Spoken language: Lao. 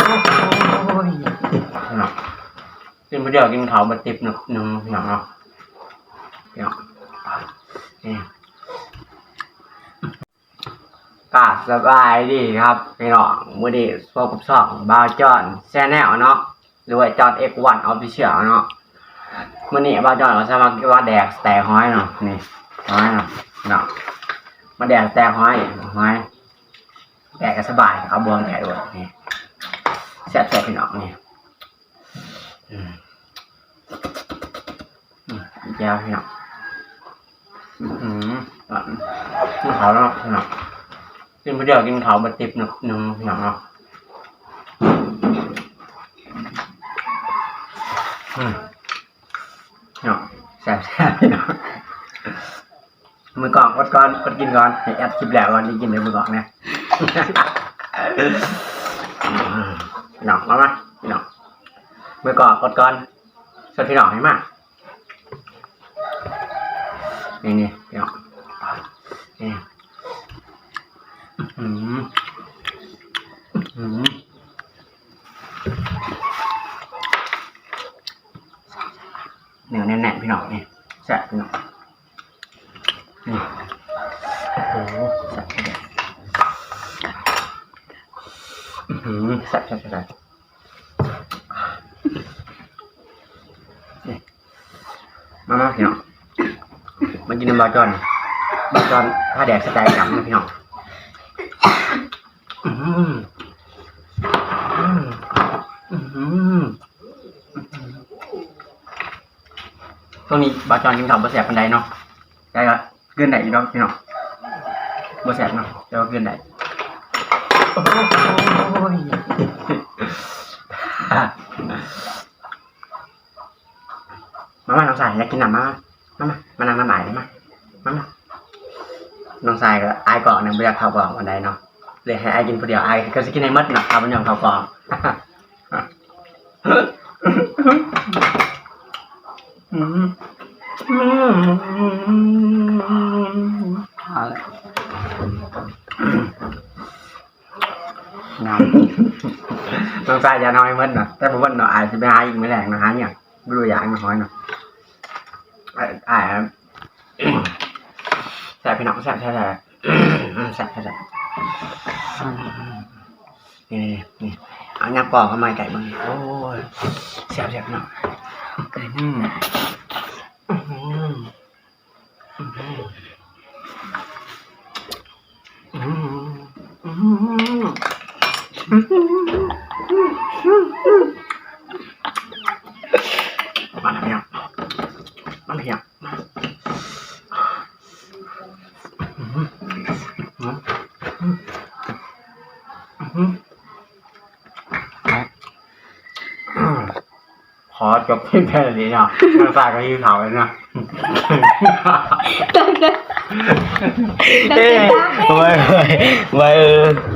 ໂອ້ຍ ເນາະ ກິນຜູ້ດຽວກິນເຂົ້າບໍ່ຕິບໜຶ່ງ ພີ່ນ້ອງເນາະ ພີ່ນ້ອງ ນີ້ ກາສະບາຍດີຄັບພີ່ນ້ອງ ມື້ນີ້ພົບກັບຊ່ອງບ່າວຈອນແຊນແນວເນາະ ຫຼືວ່າຈອນເອັກວັນອອບຟິຊຽວເນາະ ມື້ນີ້ບ່າວຈອນກໍຈະມາ ມາແດກສະເຕັກຫອຍເນາະ ນີ້ ຫອຍເນາະ ເນາະ ມາແດກສະເຕັກຫອຍ ຫອຍ ແດກກໍສະບາຍ ເອົາບ່ວງແດກໂລດ ນີ້ ແຊບໆ ພີ່ນ້ອງ ນີ້ ອືມ ອືມ ແຈ່ວພີ່ນ້ອງ ອືມ ກິນເຂົ້າແລ້ວເນາະ ກິນຜູ້ດຽວກິນເຂົ້າບໍ່ຕິບໜຶ່ງ ພີ່ນ້ອງເນາະ ອືມ ເນາະ ແຊບໆ ພີ່ນ້ອງ. ມືກ້ອງ ອົດກ່ອນ ອົດກິນກ່ອນ ໃຫ້ແອັດຄລິບແລ້ວກ່ອນ ຈຶ່ງກິນເດີ ມືກ້ອງນະ ພີ່ນ້ອງ ມາ ມາ ພີ່ນ້ອງ ມືກ້ອງ ອົດກ່ອນ ຊວນພີ່ນ້ອງໃຫ້ມາ ນີ້ໆ ພີ່ນ້ອງ ນີ້ ອື ອື ເນື້ອແໜ້ນໆ ພີ່ນ້ອງ ນີ້ ແຊບ ພີ່ນ້ອງ ນີ້ ໂອ້ໂຫ ແຊບ ອື ແຊບ ແຊບ ແຊບ ນີ້ ມາ ມາ ພີ່ນ້ອງ ມາກິນນຳບ່າວຈອນ ບ່າວຈອນພາແດກສະເຕັກກັນນະ ພີ່ນ້ອງ ອື ອື ອື ຊ່ວງນີ້ບ່າວຈອນກິນເຂົ້າບໍ່ແຊບປານໃດເນາະ ແຕ່ກໍ ກືນໄດ້ຢູ່ດອກພີ່ນ້ອງ ບໍ່ແຊບເນາະ ແຕ່ວ່າກືນໄດ້ ໂອ້ຍ ມາ ມາ ນ້ອງຊາຍ ຢາກກິນນ້ຳ ມາ ມາ ມາ ມານັ່ງນຳອ້າຍ ມາ ມາ ມາ ນ້ອງຊາຍກໍອາຍກ້ອງນະ ບໍ່ຢາກເຂົ້າກ້ອງປານໃດເນາະ ເລີຍໃຫ້ອ້າຍກິນຜູ້ດຽວ ອ້າຍກໍຊິກິນໃຫ້ໝົດເນາະ ຖ້າບໍ່ຍອມເຂົ້າກ້ອງ. ອືມ ອືມ ເອົາລະ ງາມ ນ້ອງຊາຍຢ່ານ້ອຍໝົດເນາະ ແຕ່ບໍ່ໝົດເນາະ ອ້າຍຊິໄປຫາອີກມື້ແລງເນາະ ຫາຫຍັງ ບໍ່ຮູ້ຢາກຫຍັງ ຫອຍເນາະ ອ້າຍ ອ້າຍ ແຊບ ພີ່ນ້ອງ ແຊບ ແຊບ ແຊບ ແຊບ ແຊບ ແຊບ ນີ້ ນີ້ ເອົາຍຳປອກເຂົ້າມາໃກ້ເບິ່ງ ໂອ້ຍ ແຊບໆ ເນາະ ອືມ ອືມ ອືມ ອືມ ອືມ ມາແລ້ວ ມາແລ້ວ ມາ ອືມ ອືມ ອືມ ອືມ ຂໍຈົບຄລິບແຄ່ນີ້ເນາະ ນ້ອງຊາຍກໍຫິວເຂົ້າແລ້ວເນາະ ເອີ ໄວ້ ໄວ້ ໄວ້ ເອີ.